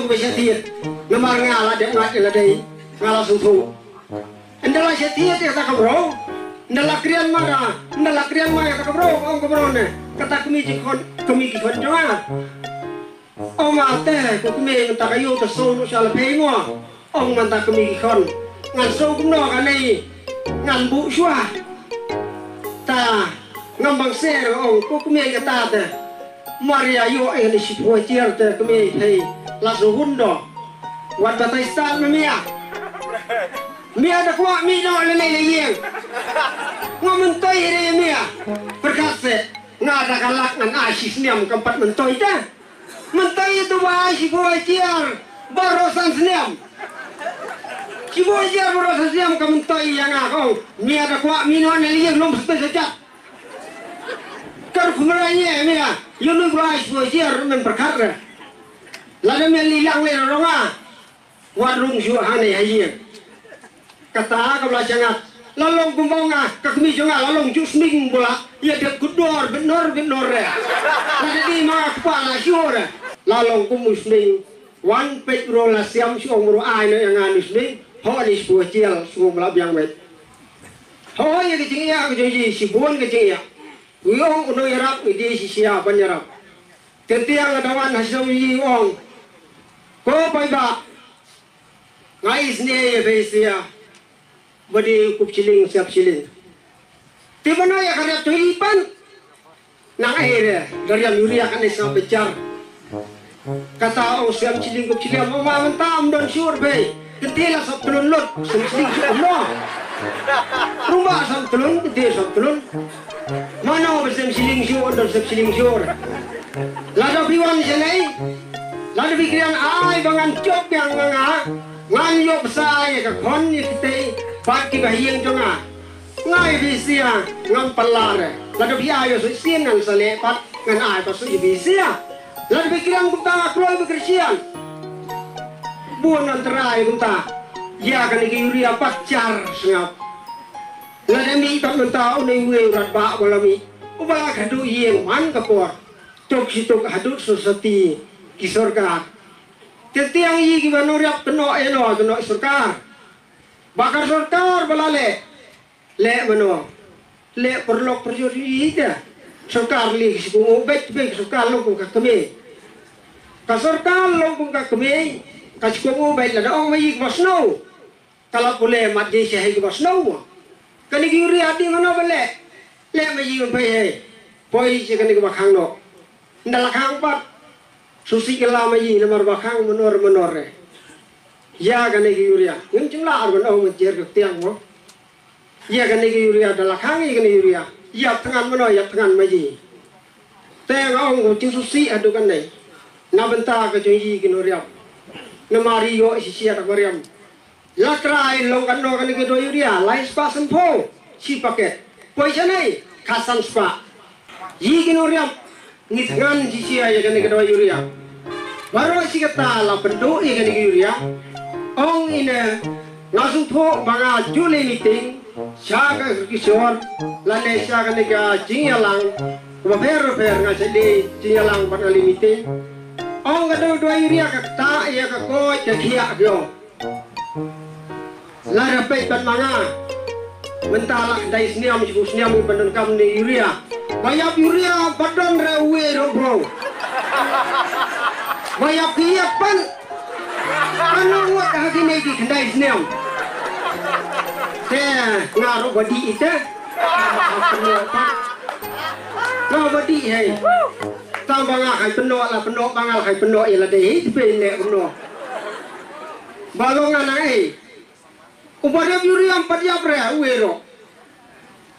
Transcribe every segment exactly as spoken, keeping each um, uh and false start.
Ba sha thied. Namar nga la dep ngat ïa lade. Nga la sngewthuh. Ynda la sha thied ïa kata ka bro. Ynda la krian ma da. Ynda la krian ma ïa kata ka bro. Ong ka bro ne. Kata kmie ki khon. Kmie ki khon jong nga. Ong ma te. Ko kmie mynta ka ïew ta shu noh sha la pei mo. Ong mynta kmie ki khon. Ngan shu kumno kane. Ngan buh shuwa. Ta. Ngam bang ser ong. Ko kmie kata te. Maria ïoh ïa ni shiphew chiar te kmie hei. La shu hun do. Wat batai stad ma mia. Mia da kwah mih noh lane la ïeng. Nga myntoi re mia. Pyrkhat se. Nga da ka lak ngan ai shi snem kam pat myntoi te. Myntoi ïa tu ba ai shiphew chiar. Baroh san snem. Shiphew chiar baroh san snem ka myntoi ïa nga ka ong. Mia da kwah mih noh lane la ïeng lum sdei sa jat. Kar kumra ïa mia. Ïa nu ba ai shiphew chiar men pyrkhat re. Lada mia li lang le rong nga. Wat rung shuh hangne ha ïing. Kata ka ba la shangat. La long kumba nga, ka kmie jong nga, la long ju sning bula. Ïa dep kudor, bit nor, bit nor re. Lada dei ma nga kpa la shuh re. La long kum u sning. Wan peit bro la siam shuh ong bro ai no ïa nga nu sning. Ho ni shuh chial, shuh bula biang wet. Ho ïa ka jingïa, ka jingïa, shibun ka jingïa. Wi ong uno ïarap, ngi dei shisha ban ïarap. Teng teng nga da wan ha shnong ïa ong. Ko paidbah. Nga isynei ïa phi shisha. Ba dei kup shilling siap shilling. Te ba na ïa ka rep to i pan. Nang ai re, da riam ïuria kane sa bichar. Kata ong siam shilling kup shilling, ong ma mynta ym don shuh phi. Kynti la sop tlun lut, siam shilling shuh kumno. Rumbak sop tlun, kynti sop tlun. Mano ba siam shilling shuh, don siam shilling shuh. Lada phi wan shanei, lada phi kren ai ba ngan jop biang nga nga, ngan ïoh bsa ïa ka khon ïa kitei, bad kiba ha ïing jong nga. Nga ïa phi shisha, ngam pynlar. Lada phi ai ïa u shisien ngan sa leh pat, ngan ai pat shuh ïa phi shisha. Lada phi kren kumta nga kloi ba Khristan. Bun ngan trai kumta. Ïa kane ka ïuria pat jar sngap. Lada mih pat mynta une uwei u rangbah ba la mih. Uba la khadduh ïing man ka por. Tuk shi tuk haduh sosati ki sorkar. Teng teng ïa kiba nongriap kynnoh ïa no kynnoh sorkar. Ba ka sorkar ba la leh. Leh mano. Leh paralok parajor ïa ita. Sorkar leh ki shu kohnguh beit beit ka sorkar long kum ka kmie. Ka sorkar long kum ka kmie. Ka shu kohnguh beit lada ong ma ïa kiba snow. Ka la pule mat ïa sha ïa kiba snow. Kane ka ïuria dei mano ba leh. Leh ma ïa kiba pei hei. Poi sha kane kaba khang noh. Nda la khang pat. Shu sih ka la ma ïa namar ba khang manor manor re. Ïa kane ka ïuria. Ngim jinglah ar ban ong ma jer ka tiang mo. Ïa kane ka ïuria da la khang ïa kane ka ïuria. Ïap thngan mano ïap thngan ma ïa. Te nga ong ko jingsngewsih haduh kane. Na bynta ka jong ïa ki nongriam. Namar ïoh shisha da ba riam. La trai long kano kane ka dawai ïuria. Lai spah sanphew. Shi paket. Poi shanei. Khatsan spah. Ïa ki nongriam. Ngi thngan shisha ïa kane ka dawai ïuria. Baroh shi katta la pynduh ïa kane ka ïuria. Ong ine nga sngewthuh ba nga ju leit meeting sha ka kishor lane sha kane ka jingïalang bapher bapher nga sa leit jingïalang bad nga leit meeting. Ong ka dawai ïuria ka ktah ïa ka koit ka khiah ki ong. Lada peit ban ma nga. Mynta la khyndai snem, shiphew snem ban donkam ne ïuria. Ba ïap ïuria ba don re uwei ruh bro. Ba ïap ki ïap pan. Ano ngut ha kine ki khyndai snem. Te nga ruh ba dih ite. Nga ba dih hei. Tang ba nga khai pynnoh la pynnoh ba nga la khai pynnoh ïa lade hei te pynnoh kumno. Ba long nga nang ei. Uba rep ïuria ym pat ïap re uwei ruh.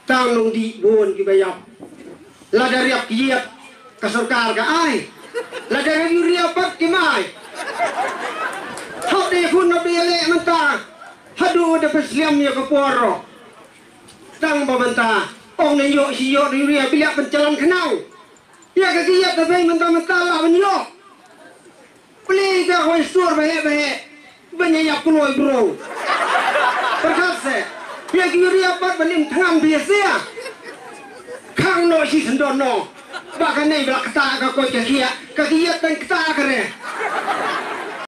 Tang nongdih bun kiba ïap. Lada rep ki ïap ka sorkar ka ai. Lada rep ïuria pat kim ai. Hap dei khun hap dei leh mynta. Haduh da pynslem ïa ka por ruh. Tang ba mynta ong ne ïoh shi ïoh ïuria ba leh pynjalan khnang. Ïa ka kiad ka bei mynta mynta la ban ïoh. Plie ka hoi stur ba heh ba heh. Ban ïa ïap kloi bro. Pyrkhat se. Ïa ki ïuria pat ban im thngan bia sia. Khang noh shi syndon noh. Ba kane ba la ktah ka koit ka khiah. Ka kiad ban ktah ka re.